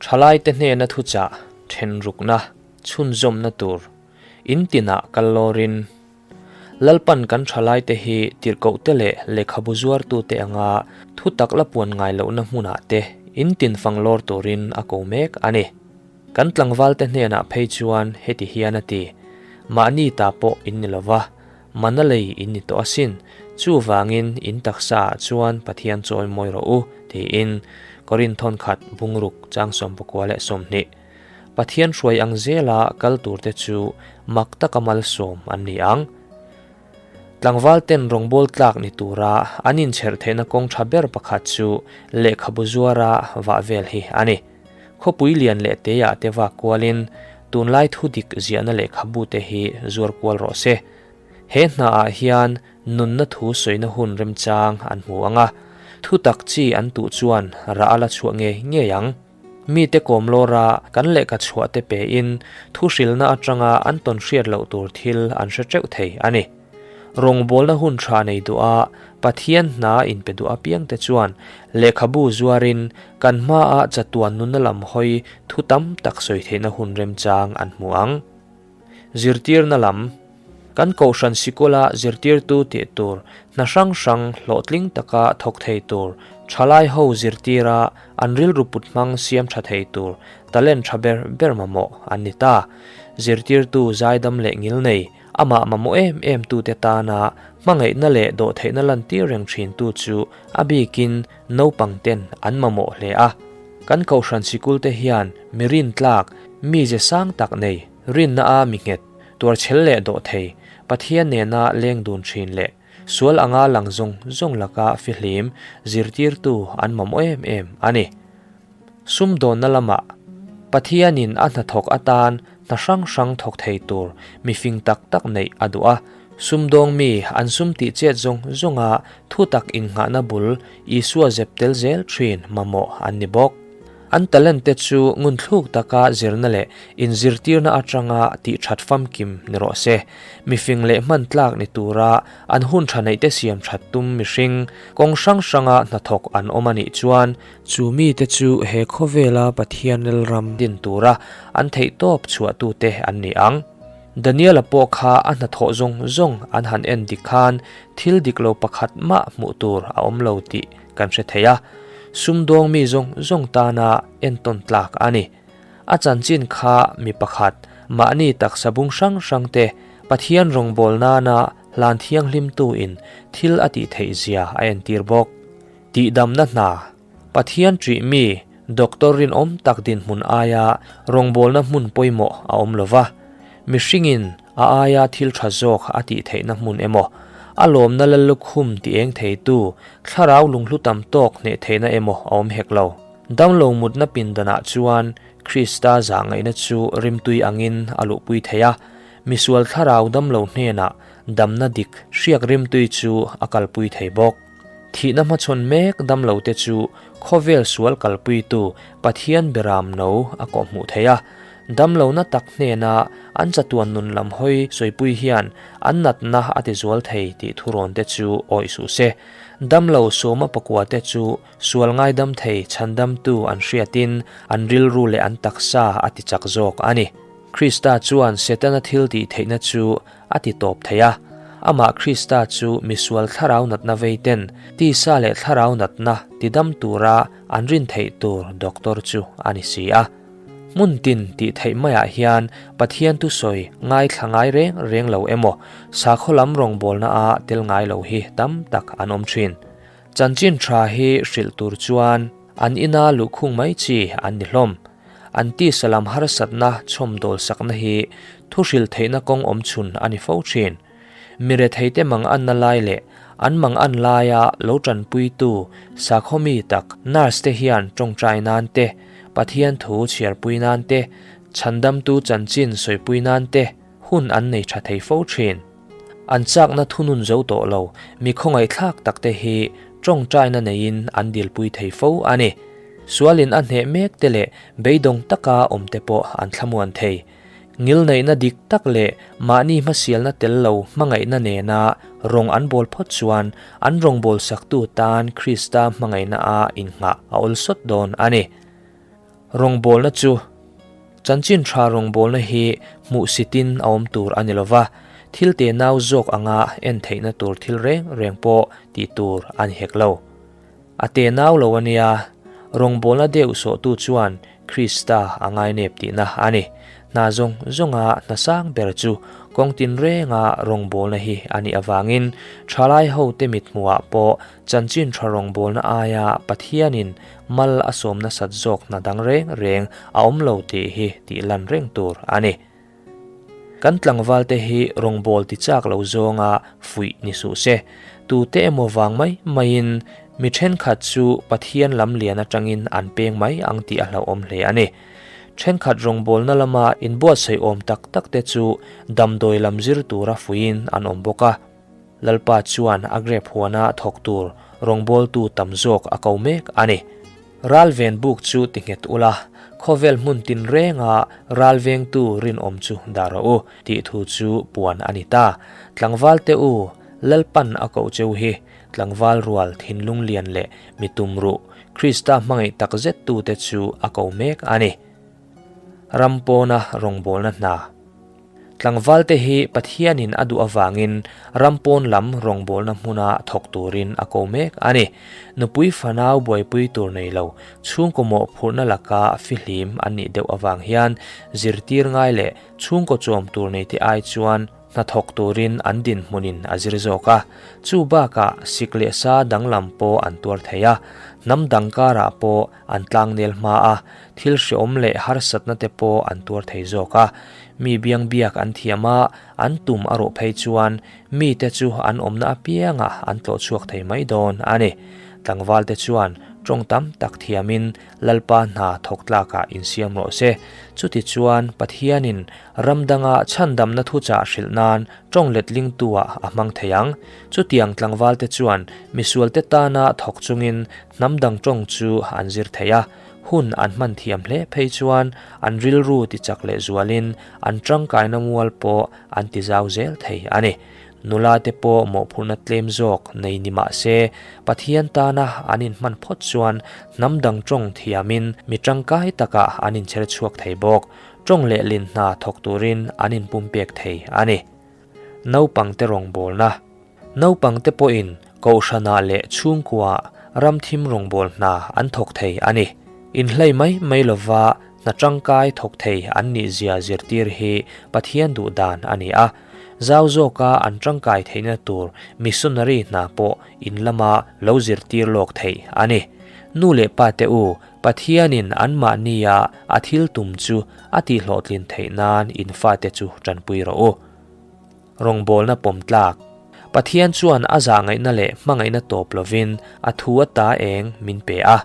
Thalaite hnena thuchah thenrukna chhunzawmna tur in tinah kal lawrin Lalpan kan thalaite hi tirhkohte leh lehkhabu zuartute anga thu tak la puan ngai lohna hmunah te in tin fang lawr turin a ko mek a ni. Kan tlangvalte hnenah phei chuan heti hian a ti, Mahni ta pawh in ni lova, mana lei in ni tawh asin, chuvangin in taksaah chuan Pathian chawi mawi rawh u, tiin Korinth thawnkhat bungruk chang 28. Pathian hruai ang zela kal turte chu mak taka malsawm an ni ang. Tlangval ten rawngbâwl tlâk ni tura an inchherh theihna kawng ṭha ber pakhat chu lehkhabu zuara vah vel hi a ni. Khawpui lian leh teiah te vak kualin tunlai thu dik ziahna lehkhabu te hi zuar kual rawh se. He hnaah hian nunna thu sawina hun remchang an hmu ang a, thu tak chi an tuh chuan rah a la chhuah ngei ngei ang. Mite kawm lawra kan lehkha chhuah te pein thu hrilhna atanga an tawn hriat loh tur thil an hre teuh thei a ni. Rawngbawlna hun tha nei duha Pathian hna inpe duh apiangte chuan lehkhabu zuarin kan hmaah chatuan nunna lam hawi thu tam tak sawi theihna hun remchang an hmu ang. Zirtirna lam, Kan kohhran sikula zirtirtu tih tur, hna hrang hrang hlawhtling taka thawk thei tur, thalai ho zirtira an rilru put hmang siam tha thei tur talent tha ber ber mamawh an ni ta. Zirtirtu zaidam leh ngil nei, amah mamawh em em tute tana hmangaihna leh dawhtheihna lantir reng thintu chu a bikin naupang ten an mamawh hle a. Kan kohhran sikul te hian mi rintlak, mize sang tak nei, rinna a mi nghet, tuarchhel leh dawh thei, Pathian nena leng dun thin leh sual anga lang zawng zawng laka fihlim zirtirtu an mamawh em em a ni. Sumdawnna lamah Pathianin a hnathawk atan hna hrang hrang thawk thei tur mi fing tak tak neih a duh a, sumdawng mi an sum tih chet zawng zawnga thutak innghahna bul Isua zep tel zel thin mamawh an ni bawk. An talent te chu ngunthluk taka zirna leh inzirtirna atanga tih that famkim ni rawh se. Mifing leh hman tlak ni tura an hun tha neih te siam that tum mihring kawng hrang hranga hnathawk an awm a nih chuan, chu mite chu he khawvela Pathian lalram din tura an theihtawp chhuahtute an ni ang. Daniel-a pawh kha a hnathawh zawng zawng an han en dik khan thil dik lo pakhat mah hmuh tur a awm lo tih kan hre thei a, sumdawng mi zawng zawng tana entawn tlak a ni. A chanchin kha mi pakhat, mahni taksa bung hrang hrang te Pathian rawngbâwl nana hlan thianghlimtuin thil a tih theih zia a entir bawk. Tihdamna hna, Pathian ṭih mi, doctor rinawm tak dinhmun aia rawngbâwlna hmun pawimawh a awm lo va, mihringin a aia thil ṭha zawk a tih theihna hmun emaw, a lawmna lallukhum ti eng theitu thlarau lunghlu tam tawk hneh theihna emaw a awm hek lo. Damlo mutna pindanah chuan Krista zahngaihna chu rimtui angin a luhpui thei a, misual thlarau damlo hnenah damna dik hriak rimtui chu a kalpui thei bawk. Thihna hmachhawn mek damlote chu khawvel sual kalpuitu Pathian beram no a kawhhmuh thei a, Damlohna tak hnena an chatuan nun lam hawi sawipui hian an natna a tizual thei tih thurawnte chu awih suh se. Damlo sawma pakuate chu sual ngaidam thei chhandamtu an hriatin an rilru leh an taksa a tichak zawk a ni. Krista chuan Setana thil tih theihna chu a ti tawp thei a. Amah Krista chu misual thlarau natna veiten tisa leh thlarau natna tidam tura an rin theih tur doctor chu a ni si a. Hmun tin tih theih maiah hian Pathian thusawi ngaithla ngai reng reng lo emaw, sakhaw lam rawngbawlna a tel ngai lo hi tam tak an awm thin. Chanchin tha hi hrilh tur chuan an ina luhkhung mai chi an ni hlawm. An tisa lam harsatna chhawmdawl sakna hi thu hrilh theihna kawng awm chhun a ni fo thin. Mi retheite mang anna lai leh an mang an laia lo tanpuitu sakhaw mi tak nurse te hian tawngtai nan te, Pathian thu chhiarpui nan te, chhandamtu chanchin sawipui nan te hun an nei tha thei fo thin. An chakna thunun zo tawh lo mi khawngaihthlak tak te hi tawngtaina neiin an dilpui thei fo a ni. Sualin a hneh mek te leh beidawng taka awm te pawh an thlamuan thei. Ngilneihna dik tak leh mahni hmasialna tel lo hmangaihna nena rawng an bawl phawt chuan an rawngbâwl saktu tân Krista hmangaihna a innghah a awlsawt dawn a ni. Rawngbawlna chu Chanchin tha rawngbawlna hi hmuhsitin a awm tur a ni lo va, thil tenau zawk anga en theihna tur thil reng reng pawh tih tur a ni hek lo. A tenau lo a nia, rawngbawlna deuh sawhtu chuan Krista a ngainep tihna a ni. Hna zawng zawnga hna sang ber chu kawng tinrenga rawngbawlna hi a nih avangin thalai hote mithmuhah pawh Chanchin tha rawngbawlna aia Pathianin mal a sawm nasat zawk hna dang reng reng a awm lo tih hi tih lan reng tur a ni. Kan tlangvalte hi rawngbâwl ti châk lo zawnga fuih ni suh se. Tute emaw vang mai maiin mi thenkhat chu Pathian lam lian atangin an peng mai ang tih a hlauhawm hle a ni. Thenkhat rawngbawlna lama inbuatsaih awm tak takte chu damdawi lam zir tura fuihin an awm bawk a. Lalpa chuan a grep huana thawk tur rawngbawltu tam zawk a ko mek a ni. Ralven buk chu ti nghet ula, khawvel hmun tinrenga ralvengtu rinawm chu dah rawh u, tih thu chu puan a ni ta. Tlangval te u, Lalpan a koh cheu hi, tlangval rual thinlung lian leh mi tumruh, Krista hmangaih tak zet tute chu a ko mek a ni. Ram pawna rawngbawlna hna. Tlangvalte hi Pathianin a duh avangin ram pawn lam rawngbawlna hmuna thawk turin a ko mek a ni. Nupui fanau buaipui tur nei lo, chhungkaw mawhphurhna laka fihlim an nih deuh avang hian zirtir ngai leh chhungkaw chawm tur neite ai chuan hnathawk turin an dinhmunin a zir zawk a. Chu bakah sik leh sa danglam pawh an tuar thei a, hnam dang karah pawh an tlangnel hma a, thil hreawm leh harsatna te pawh an tuar thei zawk a. Mi biang biak an thiam a, an tum a rawh phei chuan mite chu an awmna apiangah an tlawh chhuak thei mai dawn a ni. Tlangvalte chuan tawng tam tak thiamin Lalpa hna thawk tlakah insiam rawh se. Chutichuan Pathianin ram danga chhandamna thuchah hrilh nan tawng letlingtuah a hmang thei ang. Chutiang tlangvalte chuan misualte tana thawk chungin Hnam dang tawng chu an zir thei a, hun an hman thiam hle phei chuan an rilru ti chak leh zualin an tangkaina mual pawh an ti zau zel thei a ni. Nula te pawh mawhphurhna tlem zawk nei ni mah se, Pathian tana an inhman phawt chuan hnam dang tawng thiamin mi tangkai takah an inchher chhuak thei bawk. Tawng leh lin hna thawk turin an inpumpek thei a ni. Naupangte rawngbawlna. Naupangte pawhin Kohhranah leh chhungkuaah ramthim rawngbâwl hna an thawk thei a ni. Inhlei mai mai lova hna tangkai thawk thei an nihzia zirtir hi Pathian duh dan a ni a. Zau zawka an tangkai theihna tur missionary hna pawh in lama lo zirtir lawk theih a ni. Nu leh pate u, Pathianin anmahnia a thil tum chu a tihhlawhtlin theih nan in fate chu tanpui rawh u. Rawngbawlna pawm tlak. Pathian chuan a zahngaihna leh hmangaihna tawp lovin a thu ata eng min pe a.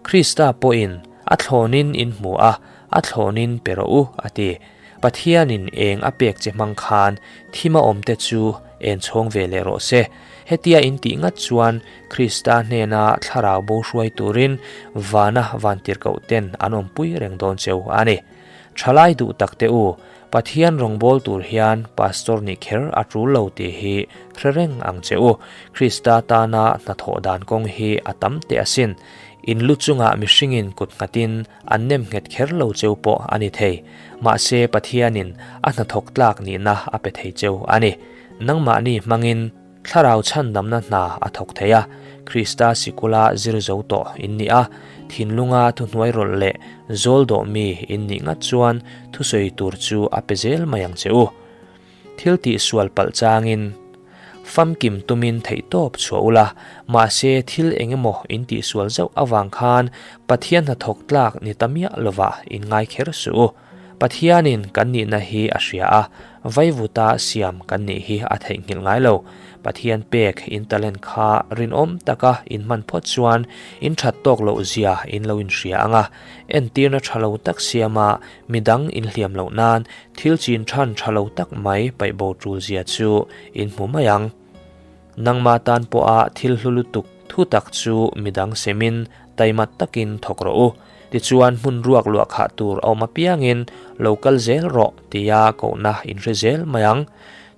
Krista pawhin a thlawnin in hmu a, a thlawnin pe rawh u, a ti. Pathianin eng a pek che hmang khan thima awmte chu en chhawng ve leh rawh se. Hetia in tih ngat chuan Krista hnena thlarau bo hruai turin vana vantirhkoh ten an awmpui reng dawn cheu a ni. Thalai duh tak te u, Pathian rawngbâwl tur hian Pastor nih kher a ṭul lo tih hi hre reng ang che u. Krista tana hnathawh dan kawng hi a tam teh asin. In lu chungah mihringin kut nghatin an nem nghet kher lo cheu pawh a ni thei. Mahse Pathianin a hnathawk tlak nihna a pe thei cheu a ni. Nangmahni hmangin Thlarau chhandamna hna a thawk thei a, Krista sikula zir zo tawh in ni a, thinlunga thuhnuai rawlh leh zawl dawh mi in nih ngat chuan thusawi tur chu a pe zel mai ang che u. Thil tih sual palh changin famkim tumin theihtawp chhuah ula, mahse thil eng emaw in tih sual zauh avang khan Pathian hnathawk tlak ni ta miah lovah in ngai kher suh u. Pathianin kan nihna hi a hria a, vaivuta siam kan nih hi a theihnghilh ngai lo. Pathian pek in talent kha rinawm taka in hman phawt chuan in that tawk loh zia in lo inhria ang a, entirna tha lo tak siama midang in hliam loh nan thil chin than tha lo tak mai paihbo tul zia chu in hmu mai ang. Nangma tan pawha thil hlu lutuk thu tak chu midang semin taimat takin thawk rawh u. Tichuan hmun ruak luah khah tur a awm apiangin lo kal zel rawh tia kohna in hre zel mai ang.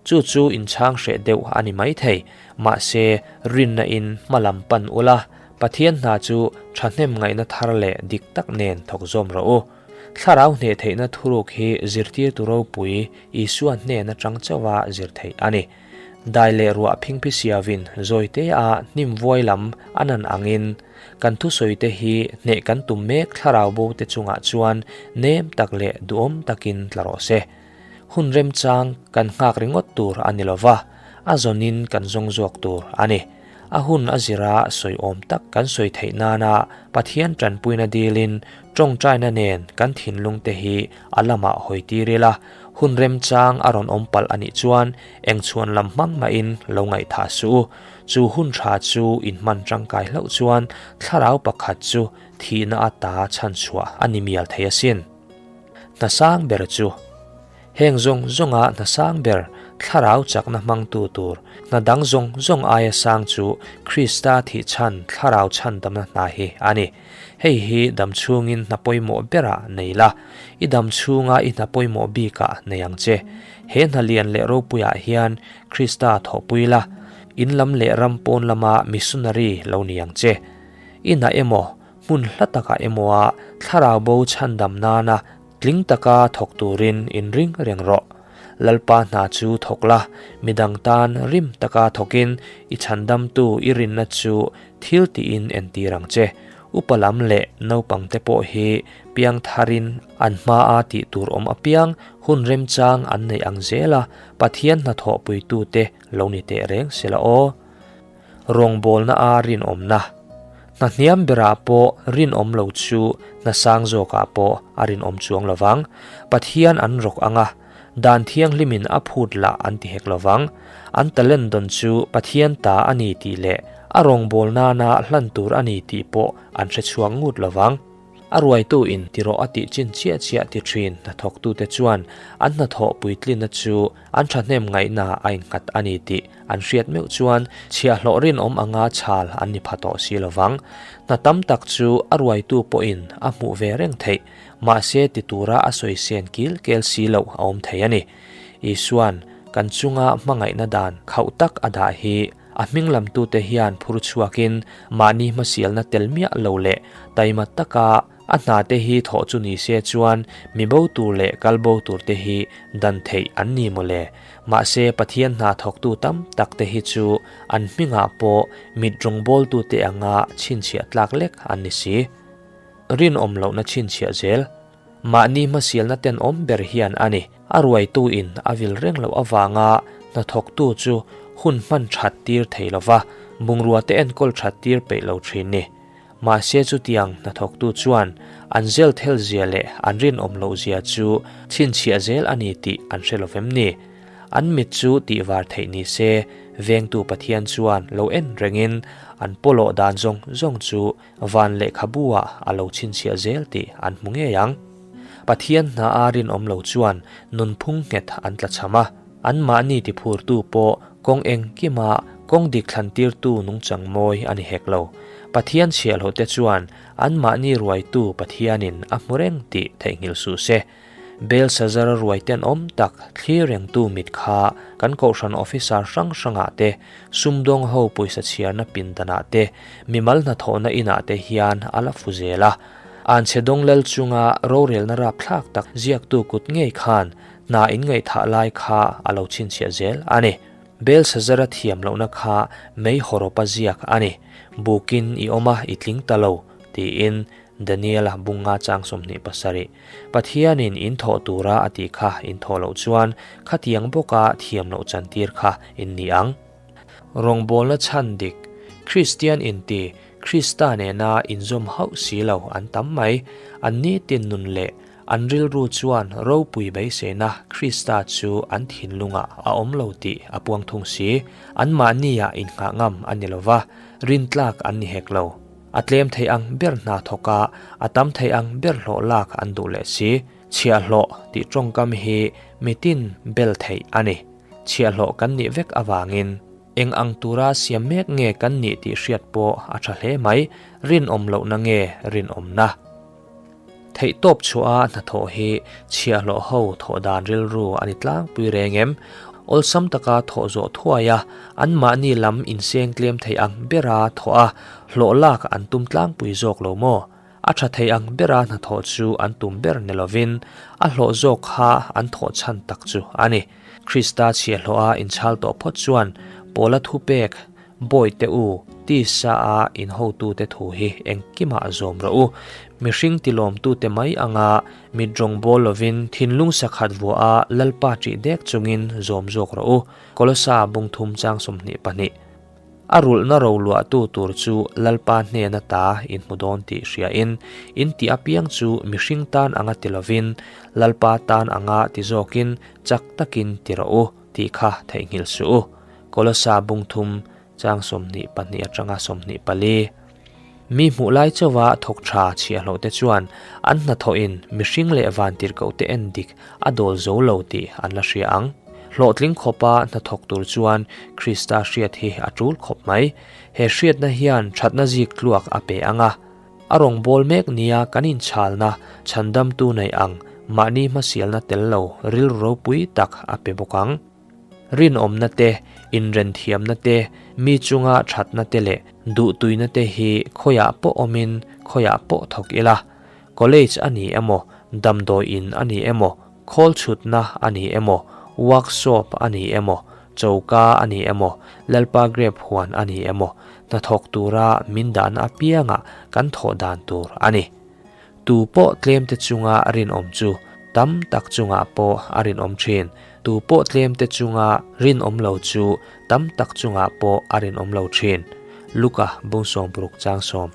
Chu chu inchhang hreh deuh a ni maithei. Mahse, rinna in hma lam pan ula, Pathian hna chu thahnem ngaihna thar leh dik tak nen thawk zawm rawh u. Thlarau hneh theihna thuruk hi zirtirtu ropui Isua hnen atang chauha zir theih a ni. Dai leh ruah phingphi siavin zawite a hnim vuai lam a nan angin kan thusawite hi hneh kan tum mek thlarau bo te chungah chuan nem tak leh duhawm takin tla rawh se. Hun remchang kan nghak ringawt tur a ni lova, a zawnin kan zawng zawk tur a ni. A hun a zira sawi awm tak kan sawi theih nana Pathian tanpuina dilin tawngtaina nen kan thinlung te hi a lamah hawi tir ila, hun remchang a rawn awm palh a nih chuan eng chhuan lam hmang mahin lo ngaihthah suh u. Chu hun tha chu inhman tangkai hlauh chuan thlarau pakhat chu thihna ata chhanchhuah a ni mial thei asin. Hna sang ber chu. Heng zawng zawnga hna sang ber, thlarau chakna hmangtu tur, hna dang zawng zawng aia sang chu Krista thih chhan thlarau chhandamna hna hi a ni. Hei hi dam chhungin hna pawimawh berah nei la, i dam chhunga i hna pawimawh bikah nei ang che. He hna lian leh ropuiah hian Krista thawhpui la, in lam leh ram pawn lama missionary lo ni ang che. I hna emaw, hmun hla takah emawa thlarau bo chhandam nana tling taka thawk turin inring reng rawh. Lalpa hna chu thawk la, midang tan rim taka thawkin i chhandamtu i rinna chu thil tiin entir ang che. Upa lam leh naupangte pawh hi piang tharin an hmaa tih tur awm apiang hun remchang an neih ang zela Pathian hnathawhpuitute lo ni teh reng sela aw. Rawngbawlna a rinawmna. Hna hniam berah pawh rinawm lo chu hna sang zawkah pawh a rinawm chuang lo vang. Pathian an rawk ang a, dan thianghlimin a phut lah an ti hek lo vang. An talent dawn chu Pathian ta a ni tih leh a rawngbâwl nana hlan tur a ni tih pawh an hre chhuak ngut lo vang. A ruaitu in ti rawh a tih chin chiah chiah ti thin hnathawktute chuan an hnathawh puitlinna chu an thahnem ngaihna a innghat a ni tih an hriat meuh chuan chhiahhlawh rinawm anga chhal an ni pha tawh si lovang. Hna tam tak chu a ruaitu pawhin a hmuh ve reng theih, mahse ti tura a sawi sen kil kel si loh a awm thei a ni. Isua'n kan chunga hmangaihna dan khauh tak a dah hi A hming lamtute hian phur chhuakin mahni hmasialna tel miah lo leh taima taka a hnate hi thawh chu ni se chuan mi bo tur leh kal bo turte hi dan theih an ni maw le. Mahse Pathian hna thawktu tam takte hi chu an hmingah pawh mit rawngbawltute anga chhinchhiah tlak lek an ni si. Rinawm lohna chhinchhiah zel. Mahni hmasialna tenawm ber hian a ni. A ruaitu in a vil reng loh avanga hnathawktu chu hun hman that tir thei lova, bungrua te enkawl that tir peih lo thin ni. Mahse chutiang hnathawktu chuan an zel thel zia leh an rinawm loh zia chu chhinchhiah zel a ni tih an hre lovem ni. An mit chu tihvar theih ni se, vengtu Pathian chuan lo en rengin an pawlawh dan zawng zawng chu Van lehkhabu ah a lo chhinchhiah zel tih an hmu ngei ang. Pathian hna a rinawm lo chuan nunphung nghet an tla cham a, anmahni tiphurtu pawh kawng engkima kawng dik thlantirtu nungchang mawi a ni hek lo. Pathian chhiahloh te chuan anmahni ruaitu Pathianin a hmu reng tih theihnghilh suh se. Belsazar ruai tenawm tak thlir rengtu mit kha kan kohhran officer hrang hrangah te, sumdawng ho pawisa chhiarna pindanah te, mimal hnathawhna inah te hian a la fu zel a. Anchhe dawnglal chunga rorelna rapthlak tak ziaktu kut ngei khan hna inngaihthah lai kha a lo chhinchhiah zel a ni. Belsazara thiam lohna kha mei hawrawpa ziak a ni. Bukin i awm a, i tling ta lo, tiin Daniela bunga chang 27. Pathianin in thawh tura a tih kha in thawh loh chuan khatiang bawka thiam loh chantir kha in ni ang. Rawngbawlna chhan dik, Kristian inti, Krista nena inzawm hauh si lo an tam mai. An nitin nun leh an rilru chuan ropui beiseina Krista chu an thinlungah a awm lo tih a puang thung si. Anmahnia innghah ngam a ni lova, rintlak an ni hek lo. A tlem thei ang ber hna thawk a, a tam thei ang ber hlawh lak an duh leh si. Chhiahhlawh tih tawngkam hi mitin bel theih a ni. Chhiahhlawh kan nih vek avangin eng ang tura siam mek nge kan nih tih hriat pawh a tha hle mai, rinawm lohna nge rinawmna? Theihtawp chhuah a hnathawh hi chhiahhlawh ho thawh dan rilru a ni tlangpui reng em? Awlsam taka thawh zawh thuai a, anmahni lam inseng tlem thei ang bera thawh a, hlawh lak an tum tlangpui zawk lo maw? A tha thei ang bera hnathawh chu an tum ber ni lovin, a hlawh zawk kha an thawh chhan tak chu a ni. Krista chhiahhlawha inchhal tawh phawt chuan Paula thupek, Bawihte u, tisa a inhotute thu hi engkimah zawm rawh u. Mihring tilawmtute mai anga mit rawngbâwl lovin thinlung sakhat vuaha Lalpa ṭih dek chungin zawm zawk rawh u. Kolosa bungthum chang 22. A rulhna roluahtu tur chu Lalpa hnena ta inhmu dawn tih hriain, in tih apiang chu mihring tan anga ti lovin, Lalpa tan anga ti zawkin chak takin ti rawh u tih kha theihnghilh suh u. Kolosa bungthum chang 22 atanga 24. Mi hmuh lai chauha thawk tha chhiahhlawh te chuan an hnathawhin mihring leh vantirhkohte en dik a dawl zo lo tih an la hria ang. Hlawhtling khawpa hnathawk tur chuan Krista hriat hi a tul khawp mai. He hriatna hian thatna zik tluak a pe ang a. A rawngbâwl mek nia kan inchhalna chhandamtu neih ang mahni hmasialna tel lo rilru ropui tak a pe bawk ang. Rinawmna te, inrenthiamna te, mi chunga thatna te leh duhtuina te hi khawiah pawh awmin khawiah pawh thawk ila. College a ni emaw, damdawi in a ni emaw, khawl chhutna a ni emaw, workshop a ni emaw, choka a ni emaw, Lalpa grape huan a ni emaw, hnathawk tura min dahna apiangah kan thawh dan tur a ni. Tu pawh tlemte chunga rinawm chu tam tak chungah pawh a rinawm thin. Tu pawh tlemte chunga rinawm lo chu tam tak chungah pawh a rinawm lo thin. Luka bung sawmparuk chang sawm.